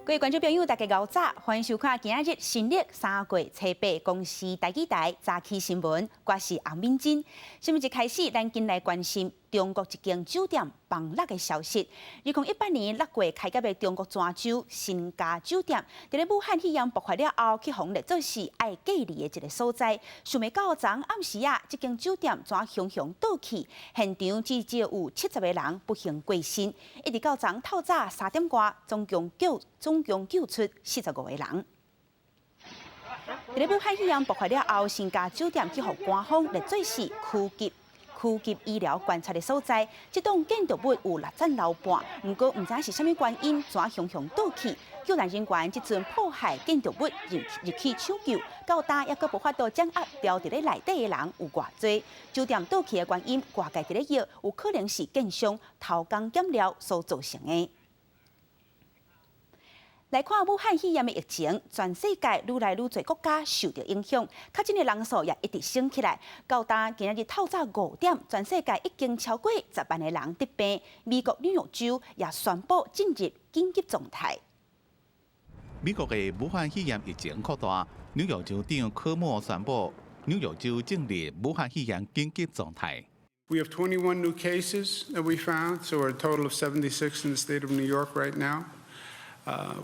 各位觀眾朋友，大家𠢕早，歡迎收看今仔日新曆3月初8公視台語台早起新聞，我是洪敏珍。新聞一開始，咱緊來關心中國一間酒店崩落的消息。2018年6月開業的中國泉州新嘉酒店，佇咧武漢肺炎爆發了後，去予列做是愛隔離的一個所在。想袂到昨暗時啊，這間酒店怎雄雄倒去，現場至少有70個人不幸過身。一直到昨透早3點外，總共救出45個人。佇咧武漢肺炎爆發了後，新嘉酒店去予官方列做是區級醫療觀察的所在。這棟建築物有六層樓半，毋過毋知是啥物原因，怎雄雄倒去。救援人員這陣破壞建築物入去搶救，到今猶閣無法度掌握牢佇咧內底的人有偌濟。酒店倒去的原因，外界佇咧臆，有可能是建商偷工減料所造成的。來看武漢肺炎的疫情，全世界愈來愈濟國家受著影響，確診的人數也一直升起來。到今今仔日透早5點，全世界已經超過10萬個人得病。美國紐約州也宣布進入緊急狀態。美國的武漢肺炎疫情擴大，紐約州長柯莫宣布，紐約州進入武漢肺炎緊急狀態。 We have 21 new cases that we found, so we're a total of 76 in the state of New York right now.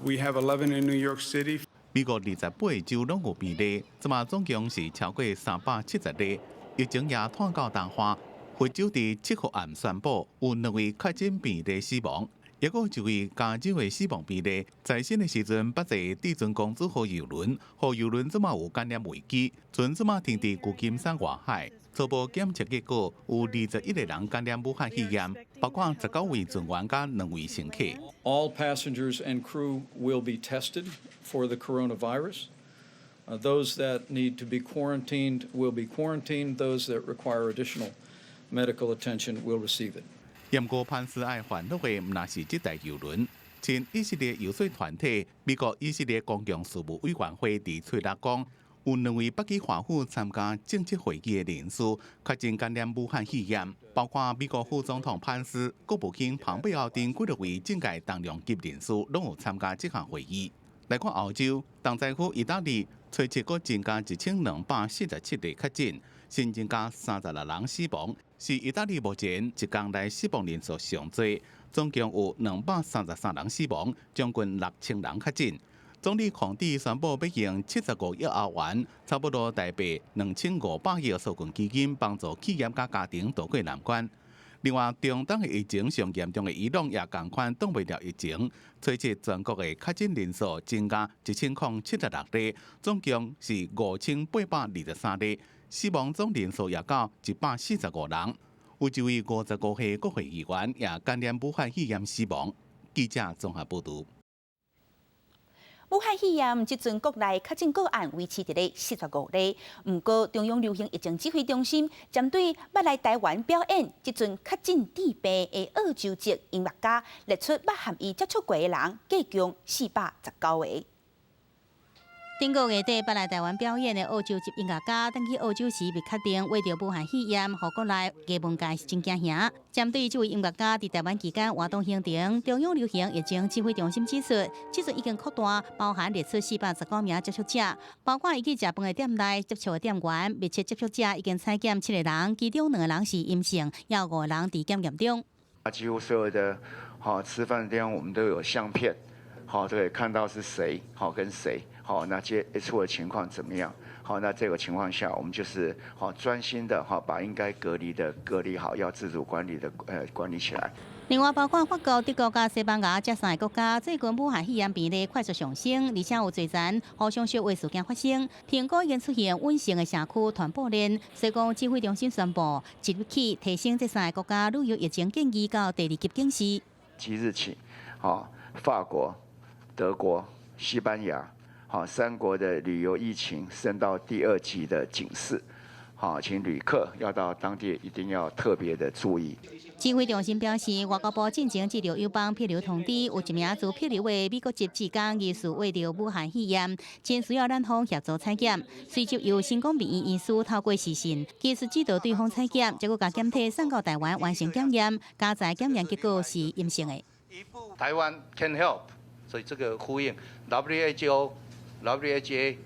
We have 11 in New York City. 美國28個州攏有病例，這馬總共是超過370例。疫情也拖到東岸，佛州佇7號暗宣布有兩位確診病例死亡，抑閣有一位加州的死亡病例。在線的時陣，捌坐至尊公主號郵輪，予郵輪這馬有感染危機，船這馬停佇舊金山外海。初步檢測結果有21個人感染武漢肺炎，包括19位船員佮兩位乘客。 All passengers and crew will be tested for the coronavirus. Those that need to be quarantined will be quarantined. Those that require additional medical attention will receive it. 毋過潘斯愛煩惱的毋但是這台郵輪，親以色列遊說團體美國以色列公共事務委員會佇吹六講，有兩位捌去華府參加政策會議的人士確診感染武漢肺炎，包括美國副總統潘斯、國務卿龐貝奧等幾多位政界重量級人士攏有參加這項會議。來看歐洲，重災區意大利，初七閣增加1247例確診，新增加36人死亡，是意大利目前一工內死亡人數上濟，總共有233人死亡，將近6000人確診。總理孔蒂宣布欲用75億歐元，差不多台幣2500億紓困基金，幫助企業佮家庭渡過難關。另外，中東的疫情上嚴重的伊朗也仝款擋袂牢疫情，初七全國的確診人數增加1076例，總共是5823例，死亡總人數也到145人。有一位55歲國會議員也感染武漢肺炎死亡。記者綜合報導。武漢肺炎這陣國內確診個案維持佇咧45例，毋過中央流行疫情指揮中心針對捌來台灣表演這陣確診致病的澳洲籍音樂家，列出捌和伊接觸過的人，計共419個。頂個月底捌來台灣表演的澳洲籍音樂家，轉去澳洲時被確定罹著武漢肺炎，予國內藝文界是真驚嚇。針對這位音樂家佇台灣期間活動行程，中央流行疫情指揮中心指出，這陣已經擴大，包含列出419名接觸者，包括伊去食飯的店內接觸的店員，密切接觸者已經採檢七個人，其中兩個人是陰性，猶有五個人佇檢驗中。啊，幾乎所有的好吃飯的地方，我們都有相片，好都可以看到是誰，好跟誰。好，那接觸的情況怎麼樣？好，那這個情況下，我們就是好專心的哈，把應該隔離的隔離好，要自主管理的管理起來。另外，包括法國、德國佮西班牙這三個國家，最近武漢肺炎病例快速上升，而且有濟層互相相話事件發生，評估已經出現隱性的社區傳播鏈。所以講，指揮中心宣布，即日起提升這三個國家旅遊疫情建議到第二級警示。即日起，好，法國、德國、西班牙。好，三國的旅遊疫情升到第二級的警示，好，請旅客要到當地一定要特別的注意。指揮中心表示，外交部進前接著友邦帛琉通知，有一名駐帛琉的美國籍志工疑似罹著武漢肺炎，真需要咱方協助採檢。隨即由成功病院醫師透過視訊技術指導對方採檢，結果共檢體送到台灣完成檢驗，加在檢驗結果是陰性的。台灣 can help. 所以這個呼應 WHO、WHA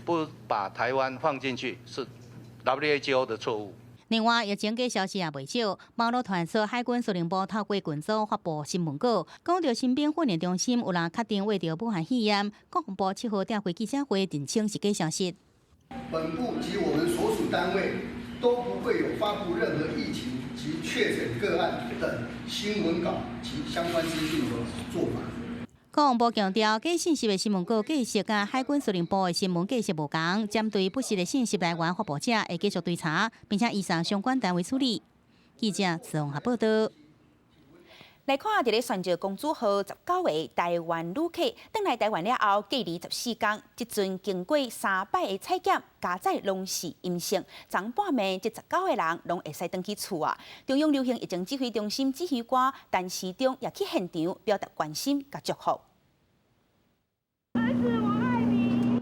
不把台灣放進去，是 WHO 的錯誤。另外，疫情假消息也袂少，網路傳說海軍司令部透過群組發布新聞稿，講著新兵訓練中心有人確定罹著武漢肺炎。國防部7號召開記者會，澄清是假消息。本部及我們所屬單位都不會有發布任何疫情及確診個案等新聞稿及相關資訊的做法。國防部強調，假信息的新聞稿格式佮海軍司令部的新聞格式無仝，針對不實的信息來源發布者，會繼續追查，並且移送相關單位處理。記者綜合報道。來看，佇咧船石公主號19個台灣旅客轉來台灣了後，隔離14天，這陣經過三擺的採檢，加載攏是陰性，昨半暝這十九個人攏會使轉去厝啊。中央流行疫情指揮中心指揮官陳時中也去現場表達關心佮祝福。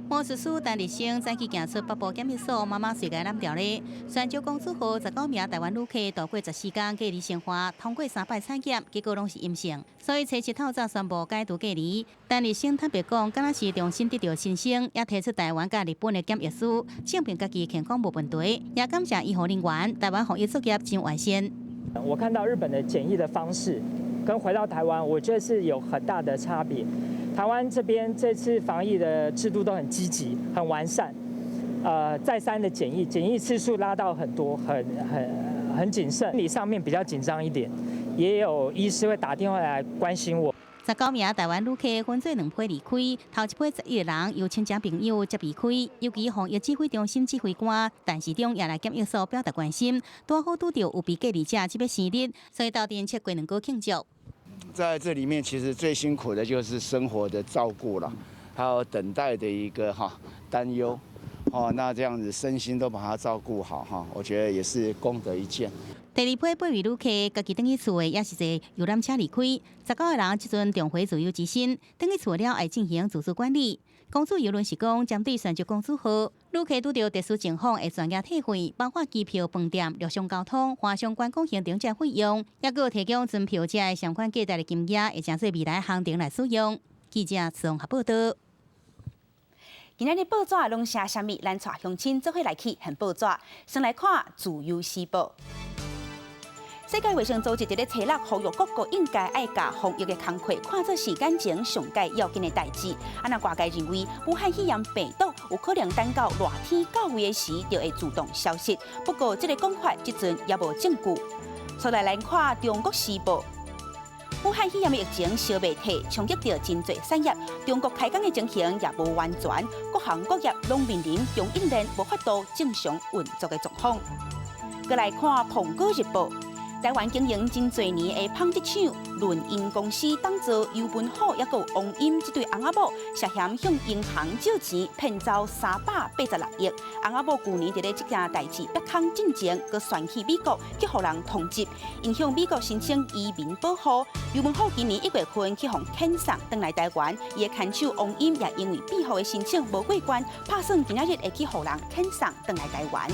魔術師陳日升早起行出北部檢疫所，媽媽隨共攬牢咧。船石公主號19名台灣旅客度過14天隔離生活，通過三擺採檢，結果攏是陰性，所以初七透早宣布解除隔離。陳日升坦白講，敢若是重新得到新生，也提出台灣佮日本的檢疫師，證明家己健康無問題，也感謝醫護人員，台灣防疫作業真完善。我看到日本的檢疫的方式，跟回到台灣，我覺得是有很大的差別。台灣這邊這次防疫的制度都很積極、很完善，再三的檢疫，檢疫次數拉到很多，很謹慎。心理上面比較緊張一點，也有醫師會打電話來關心我。19名台灣旅客分做兩批離開，頭一批11個人由親戚朋友接離開，尤其防疫指揮中心指揮官陳時中也來檢疫所表達關心，拄好拄著有被隔離者這欲生日，所以鬥陣設雞卵糕慶祝。在這裡面，其實最辛苦的就是生活的照顧了，還有等待的一個哈擔憂，哦，那這樣子身心都把它照顧好哈，我覺得也是功德一件。第二批8位旅客，家己轉去厝的，也是坐遊覽車離開。19個人這陣重回自由之身，轉去厝了愛進行自主管理。公主郵輪是講，針對船石公主號旅客拄著特殊情況會全額退費，包括機票、飯店、陸上交通、華商觀光行程這費用，抑閣提供船票這相關價值的金額，會成做未來航程來使用。記者綜合報道。今仔日報紙攏寫啥物？咱帶鄉親做伙來去看報紙。先來看《自由時報》。世界衛生組織佇咧初六呼籲各國應該愛共防疫的工課看做是眼前上蓋要緊的代誌。啊，若外界認為武漢肺炎病毒有可能等到熱天到位的時就會自動消失。不過，這個講法這陣也無證據。再來來看《中國時報》。武漢肺炎的疫情燒袂退，衝擊著真濟產業。中國開工的情形也無完全，各行各業攏面臨供應鏈無法度正常運作的狀況。閣來看《蘋果日報》。台灣經營真濟年的紡織廠綸音公司，董座游文虎抑閣王音這對翁仔某，涉嫌向銀行借錢騙走386億。翁仔某舊年佇咧這件代誌煏空進前，閣旋去美國去予人通緝，𪜶向美國申請移民保護。游文虎今年1月份去予遣送轉來台灣，伊的牽手王音也因為庇護的申請無過關，拍算今仔日會去予人遣送轉來台灣。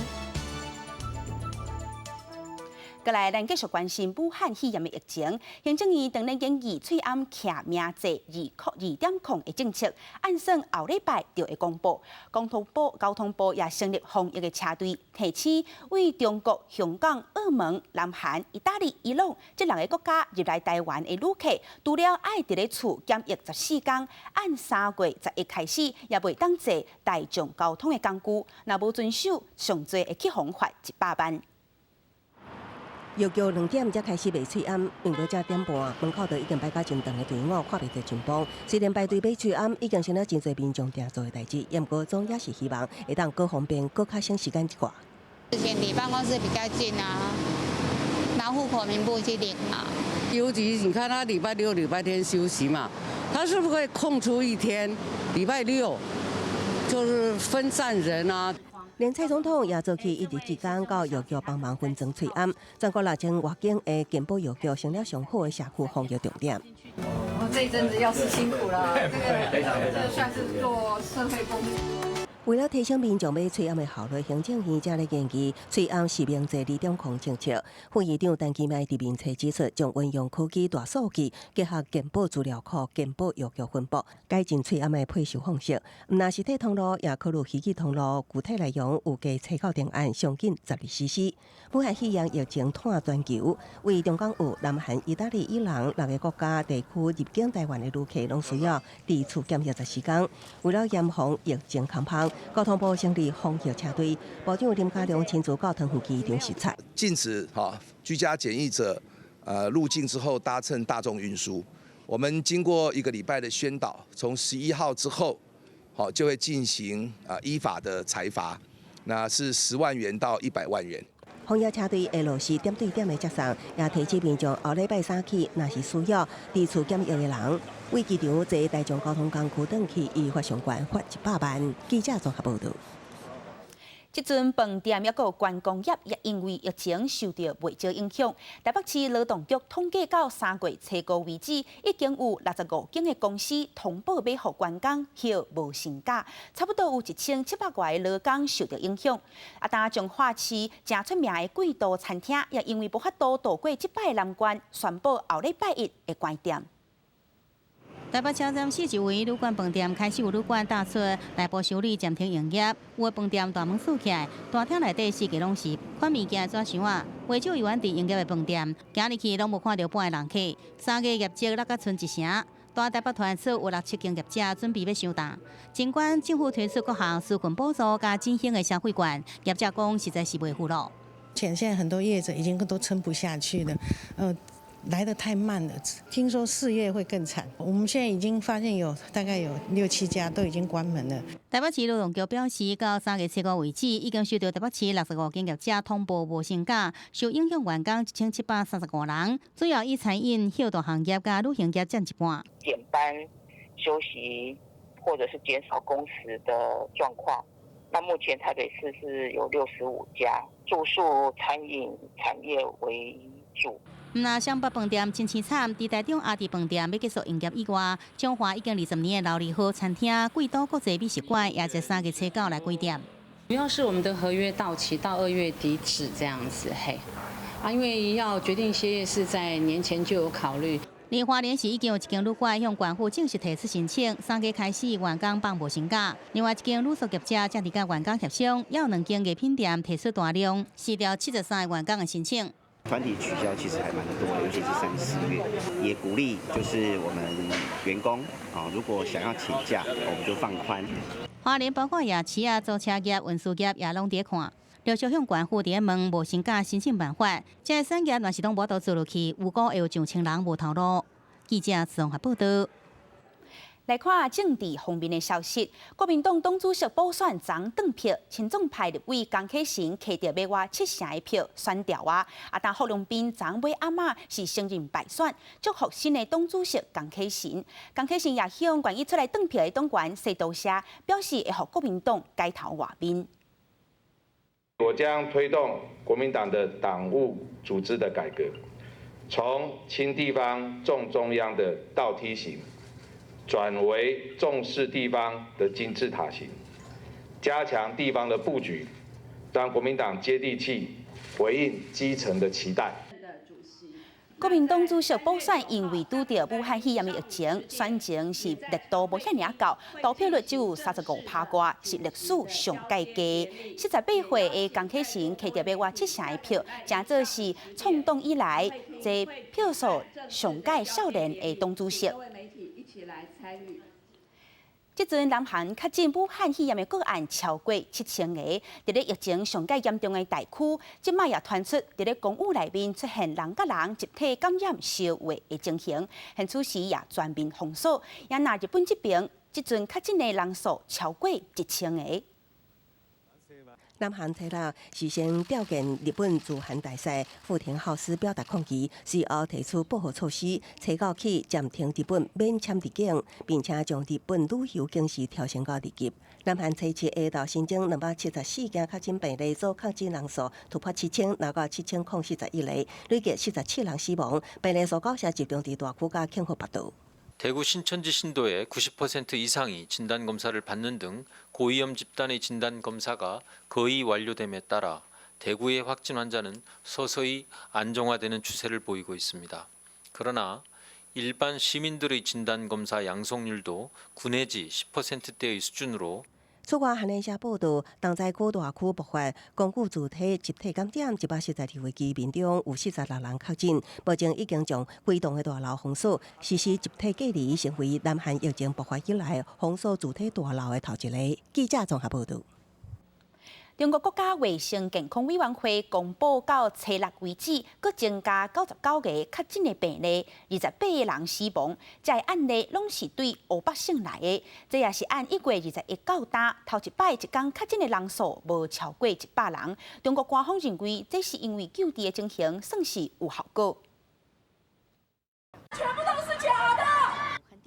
過來，咱繼續關心武漢肺炎的疫情。行政院當咧研議喙罨徛名制2.0的政策，按算後禮拜就會公布。交通部也成立防疫的車隊，提醒對中國、香港、澳門、南韓、意大利、伊朗這六个國家入來台灣的旅客，除了愛佇咧厝檢疫14天，按3月11開始，也袂當坐大眾交通的工具，若無遵守，上濟會去予罰100萬。藥局2點才開始賣喙罨，因為這點半門口就已經排甲真長的隊伍，看袂著盡頭。雖然排隊買喙罨已經成了真濟民眾定做的代誌，毋過總也是希望會當閣方便、閣較省時間一寡。之前離辦公室比較近啊，拿戶口名簿去領啊。尤其你看他禮拜六、禮拜天休息嘛，他是不是可以空出一天禮拜六，就是分散人啊？連蔡總統也做起一日志工到藥局幫忙分裝喙罨，全國6000外間的健保藥局成了上好的社區防疫重點。我這一陣子藥師辛苦了，這個這算是做社會工作。為了提升民眾買喙罨的效率，行政院正咧研究喙罨實名制2.0政策。副院長陳其邁佇面冊指出，將運用科技大數據，結合健保資料庫、健保藥局分布，改進喙罨的配售方式。毋但實體通路，也考慮虛擬通路，具體內容預計初九定案，上緊10日實施。武漢肺炎疫情湠全球，為中港澳、南韓、意大利、伊朗六个國家地區入境台灣的旅客，攏需要佇厝檢疫14天。為了嚴防疫情擴放，交通部成立防疫車隊，部長林佳龍親自到桃園機場視察。禁止居家檢疫者，入境之後搭乘大眾運輸。我們經過一個禮拜的宣導，從11號之後，好就會進行依法的裁罰，那是10萬元到100萬元。防疫車隊會落實點對點的接送，也提醒民眾後禮拜三起，若是需要佇厝檢疫的人，為機場坐大眾交通工具轉去，依法上懸罰100萬。記者綜合報導。這陣飯店抑閣有觀光業也因為疫情受著袂少影響。台北市勞動局統計到3月初五為止，已經有65間的公司通報欲予員工歇無薪假，差不多有1700外个勞工受著影響。啊，當彰化市誠出名的貴都餐廳也因為無法度渡過這擺難關，宣布後禮拜一會關店。台北車站四周圍旅館飯店開始有旅館搭出內部修理暫停營業，有的飯店大門鎖起來，大廳內底四界攏是款物件紙箱仔。袂少猶原佇營業的飯店，今日去攏無看著半个人客。3月業績落甲賰一成，大台北傳出有六七間業者準備欲收擔。儘管政府推出各項紓困補助佮振興的消費券，業者講實在是袂赴咯。前線很多業者已經都撐不下去了，來得太慢了，聽說4月會更慘。我們現在已經發現有大概有六七家都已經關門了。台北市勞動局表示，到3月初五為止，已經收到台北市65間業者通報無薪假，受影響員工1735人，主要以餐飲、歇度行業佮旅行業佔一半。減班休息或者是減少工時的狀況。那目前台北市是有65家，住宿、餐飲產業為主。毋若雙北飯店真凄慘，佇台中阿弟飯店欲結束營業以外，彰化已經20年的老字號餐廳貴都國際美食館也在3月初九來關店。主要是我們的合約到期到2月底止這樣子，嘿，啊，因為要決定歇業是在年前就有考慮。而花蓮市已經有一間旅館向縣府正式提出申請，3月開始員工放無薪假。另外一間旅宿業者正佇佮員工協商，也有兩間藝品店提出大量辭掉73個員工的申請。團體取消其實還蠻多的，尤其是三四月，也鼓勵就是我們員工啊，如果想要請假，我們就放寬。花蓮包括夜市啊、租車業、運輸業也攏佇看，陸續向縣府佇咧問無薪假申請辦法。這個產業若是攏無法度做落去，預估會有上千人無頭路。記者綜合報導。來看政治方面的消息，國民黨黨主席補選昨轉票，親中派立委江啟臣摕著欲外七成的票選掉啊！啊，但郝龍斌昨尾暗仔是承認敗選，祝福新的黨主席江啟臣。江啟臣也向願意出來轉票的黨員說多謝，表示會予國民黨改頭換面。我將推動國民黨的黨務組織的改革，從輕地方重中央的倒梯形，轉為重視地方的金字塔型，加強地方的布局，讓國民黨接地氣，回應基層的期待。國民黨主席補選因為拄著武漢肺炎的疫情，選情是熱度無遐爾仔夠，投票率只有35%外，是歷史上蓋低。48歲的江啟臣摕著欲外七成的票，誠做是創黨以來這票數上蓋少年的黨主席。這陣南韓確診武漢肺炎的個案超過7000個，佇咧疫情上蓋嚴重的大區，這擺也傳出佇咧公寓內面出現人佮人集體感染相話的情形，現此時也全面封鎖。也若日本這邊，這陣確診的人數超過1000個。南韓初六是先調見日本駐韓大使富田浩司表達抗議，隨後提出報復措施，初九起暫停日本免簽入境，並且將日本旅遊警示調升到二級。南韓初七下晝新增274件確診病例，總確診人數突破7000，來到7041個，累計47人死亡。病例數九成集中佇大區佮慶賀北道。 대구 신천지 신도의 90% 이상이 진단 검사를 받는 등 고위험 집단의 진단 검사가 거의 완료됨에 따라 대구의 확진 환자는 서서히 안정화되는 추세를 보이고 있습니다. 그러나 일반 시민들의 진단 검사 양성률도 9 내지 10%대의 수준으로 此外，韓聯社報道，東在區大區爆發公寓主體集體感染，142位居民中有46人確診。目前已經將規棟的大樓封鎖，實施集體隔離，成為南韓疫情爆發以來封鎖主體大樓的頭一个。記者綜合報道。中國國家衛生健康委員會公布到初六為止，閣增加99個確診的病例，28個人死亡。這个案例攏是對湖北省來的，這也是按1月21到今頭一擺一工確診的人數無超過100人。中國官方認為，這是因為救治的情形算是有效果。全部都是假的。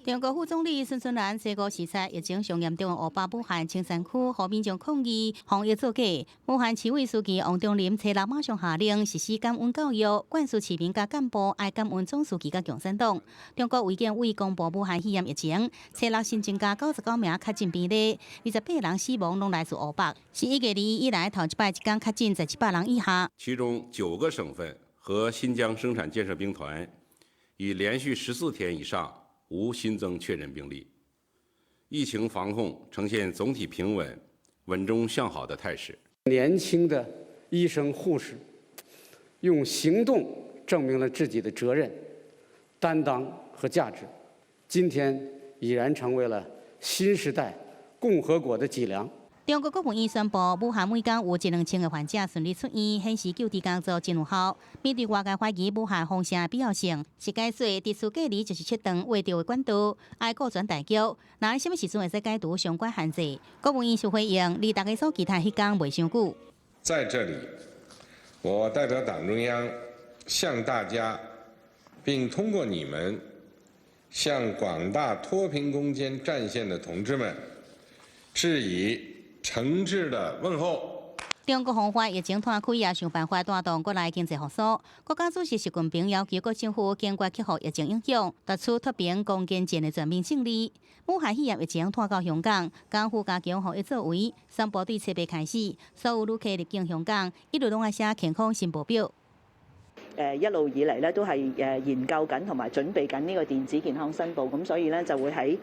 中國副總理孫春蘭這個視察疫情上嚴重的湖北武漢青山區，予民眾抗議防疫作假。武漢市委書記王忠林初六馬上下令實施感恩教育，灌輸市民佮幹部愛感恩總書記佮共產黨。中國衛健委公布武漢肺炎疫情，初六新增加99名確診病例，28人死亡，攏來自湖北，是1月2以來頭一擺一工確診在100人以下。其中9個省份和新疆生產建設兵團已連續14天以上無新增確診病例，疫情防控呈現總體平穩、穩中向好的態勢。年輕的醫生護士用行動證明了自己的責任、擔當和價值，今天已然成為了新時代共和國的脊梁。中國國務院宣布，武漢每工有一兩千個患者順利出院，顯示救治工作真有效。面對外界懷疑武漢封城的必要性，是解說特殊隔離就是切斷外著的管道，愛顧全大局。若啥物時陣會使解除相關限制？國務院是回應，離大家所期待彼工袂傷久。在這裡，我代表黨中央向大家，並通過你們向廣大脫貧攻堅戰線的同志們致以誠摯的問候。中國防範疫情拖開，也想辦法帶動國內經濟復甦。國家主席習近平要求各政府堅決克服疫情影響，奪取脫貧攻堅戰的全面勝利。武漢肺炎疫情拖到香港，港府加強防疫作為，宣布對初八開始，所有旅客入境香港，一律攏愛寫健康申報表。一路以嚟咧都係研究緊同埋準備緊呢個電子健康申報，咁所以咧就會喺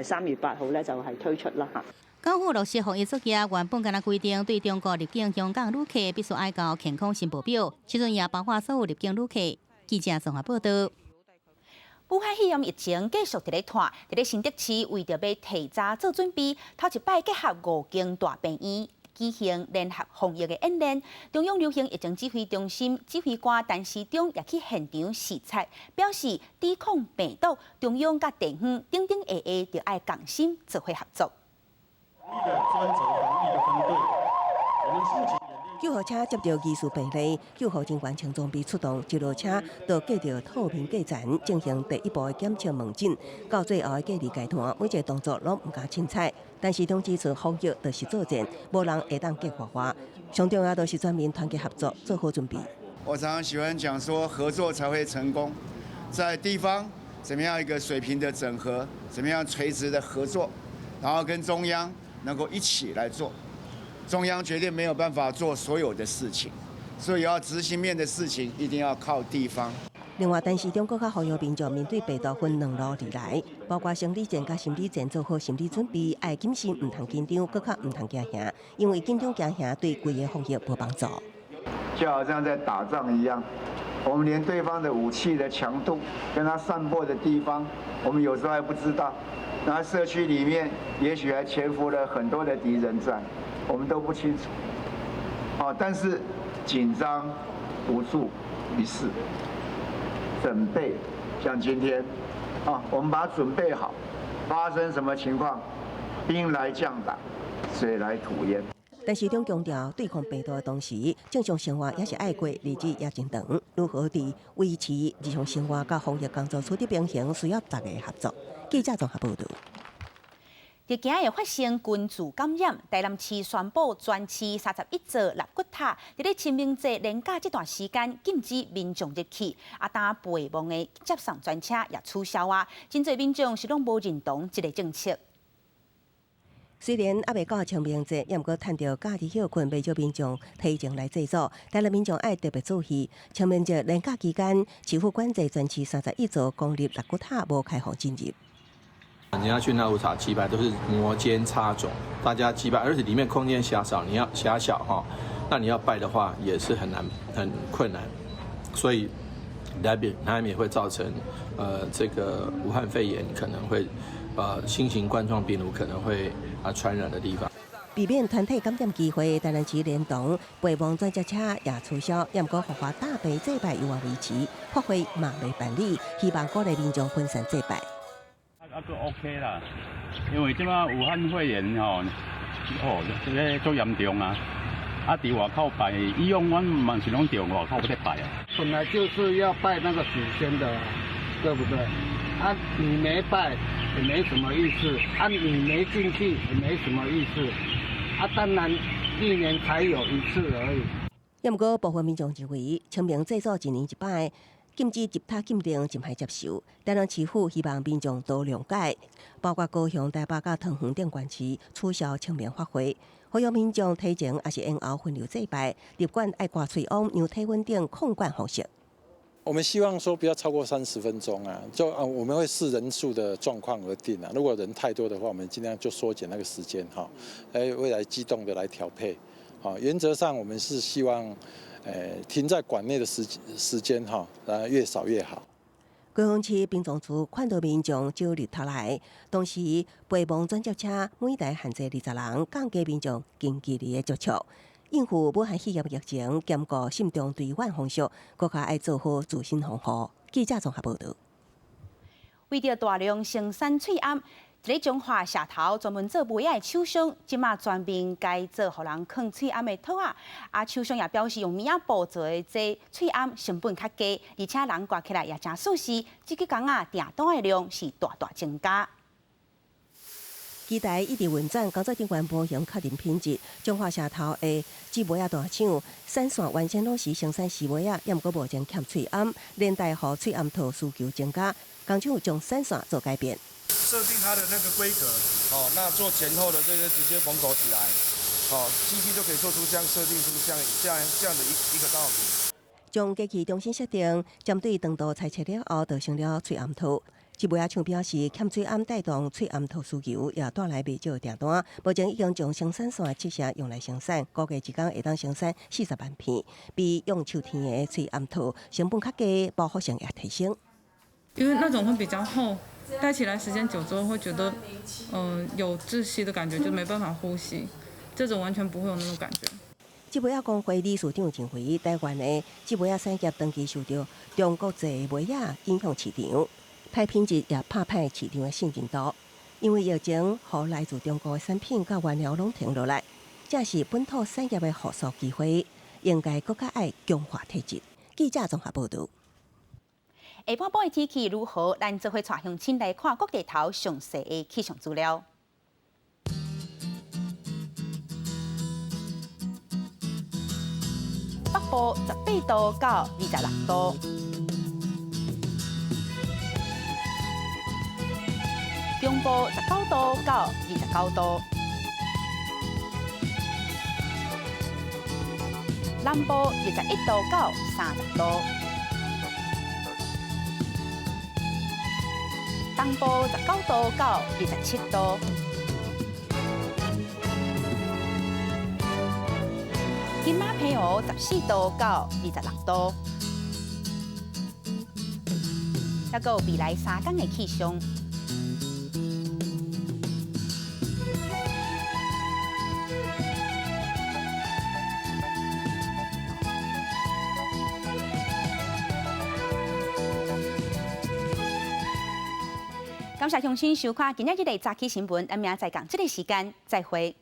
3月8號咧就係推出啦嚇。港府落實防疫作業，原本敢若規定對中國入境香港旅客必須愛交健康申報表，這陣也包括所有入境旅客。記者綜合報道。武漢肺炎疫情繼續佇咧拖，佇咧新竹市為著欲提早做準備，頭一擺結合五間大病院舉行聯合防疫的演練。中央流行疫情指揮中心指揮官陳時中也去現場視察，表示抵抗病毒，中央佮地方頂頂下下著愛仝心做伙合作。專責防疫的分隊，我們救護車接著疑似病例，救護人員穿裝備出動，一落車就隔著透明隔層進行第一步的檢測問診，到最後的隔離階段，每一個動作攏毋敢凊彩。陳時中指出，防疫就是作戰，無人會當隔外外。上重要就是全民團結合作，做好準備。我常常喜歡講說，合作才會成功。在地方，怎麼樣一個水平的整合，怎麼樣垂直的合作，然後跟中央能夠一起來做。中央絕對沒有辦法做所有的事情，所以要執行面的事情一定要靠地方。另外，陳時中閣較呼籲民眾面對病毒分兩路而來，包括生理戰佮心理戰，做好心理準備，愛謹慎，毋通緊張，閣較毋通驚嚇，因為緊張驚嚇對規個防疫無幫助。就好像在打仗一樣，我們連對方的武器的強度，跟他散播的地方，我們有時候還不知道。那社區裡面也許還潛伏了很多的敵人在，我們都不清楚。啊，但是緊張無助於事，準備像今天，啊，我們把它準備好，發生什麼情況，兵來將擋，水來土掩。陳時中強調，對抗病毒的同時，正常生活也是愛過，日子也真長。如何佇維持日常生活佮防疫工作取得平衡，需要大家合作。記者綜合報道。佇今日發生群聚感染，台南市宣布全市31座納骨塔，佇咧清明節連假這段時間禁止民眾入去，啊，擔陪亡的接送專車也取消啊，真濟民眾是攏無認同這个政策。雖然猶未到清明節，也毋過趁著假日歇睏，袂少民眾提前來祭祖。台南民眾愛特別注意，清明節連假期間，市府管制全市31座公立納骨塔無開放進入。你要去納骨塔祭拜，都是摩肩擦踵，大家祭拜，而且裡面空間狹小，你要狹小哈，那你要拜的話也是很難、很困難，所以難免會造成，這個武漢肺炎可能會，新型冠狀病毒可能會啊傳染的地方。避免團體感染機會，台南市聯動陪亡轉接車也取消，也毋過豪華大坪祭拜猶原維持，法會嘛袂辦理，希望鼓勵民眾分散祭拜。啊，閣 OK 啦，因為這擺武漢肺炎吼，哦，這个足嚴重啊！啊，佇外口拜，以往阮嘛是攏佇外口咧拜啊。本來就是要拜那個祖先的，對不對？啊，你沒拜也沒什麼意思，啊，你沒進去也沒什麼意思，啊，當然一年才有一次而已。也毋過部分民眾認為，清明祭祖一年一擺。禁止入塔禁令真歹接受，台南市府希望民眾多諒解，包括高雄、台北佮桃園等縣市取消清明法會，呼籲民眾提前抑是延後分流祭拜，入館愛掛喙罨、量體溫等控管方式。我們希望說不要超過30分鐘啊，就啊我們會視人數的狀況而定啊。如果人太多的話，我們盡量就縮減那個時間哈，來未來機動的來調配。好，原則上我們是希望。停在館內的時間哈，越少越好。高雄市殯葬處勸導民眾少入塔內，同時陪亡轉接車每台限制20人，降低民眾近距離的接觸，應付武漢肺炎疫情，兼顧信眾對外風俗，閣較愛做好自身防護。記者綜合報導。為著大量生產喙罨，佇咧彰化社頭專門做襪仔的廠商，這馬全面改做予人囥喙罨的套仔。啊，廠商也表示用棉仔布做的這喙罨成本較低，而且人掛起來也誠舒適。這幾工啊，訂單的量是大大增加。機台一直運轉，工作人員模型確認品質。彰化社頭的織襪仔大廠，產線原先攏是生產絲襪仔，也毋過目前欠喙罨，連帶予喙罨套需求增加，工廠將產線做改變。設定它的那個規格，哦，那做前後的這些直接縫口起來，哦，機器就可以做出這樣設定出這樣的一個造型。將機器重新設定，針對長度裁切了後，就成了喙罨套。織襪仔廠表示，欠喙罨帶動喙罨套需求，也帶來袂少訂單。目前已經將生產線的七成用來生產，估計一工會當生產40萬片，比用手添的喙罨套成本較低，包覆性也提升。因為那種會比較厚。戴起來時間久之後會覺得，有窒息的感覺，就沒辦法呼吸。這種完全不會有那種感覺。織襪仔公會理事長認為，台灣的織襪仔產業長期受著中國製襪仔影響市場，歹品質也拍歹市場的信任度。因為疫情，予來自中國的產品佮原料攏停落來，這是本土產業的復甦機會，應該閣較愛強化體質。記者綜合報導。下半晡的天氣如何？咱做伙帶鄉親來看各地頭詳細的氣象資料。北部18度到26度，中部19度到29度，南部21度到30度。東部19度到27度，金馬澎湖14度到26度，抑閣有未來3工的氣象。感謝鄉親收看今仔日的早起新聞，咱明仔載仝這个時間再會。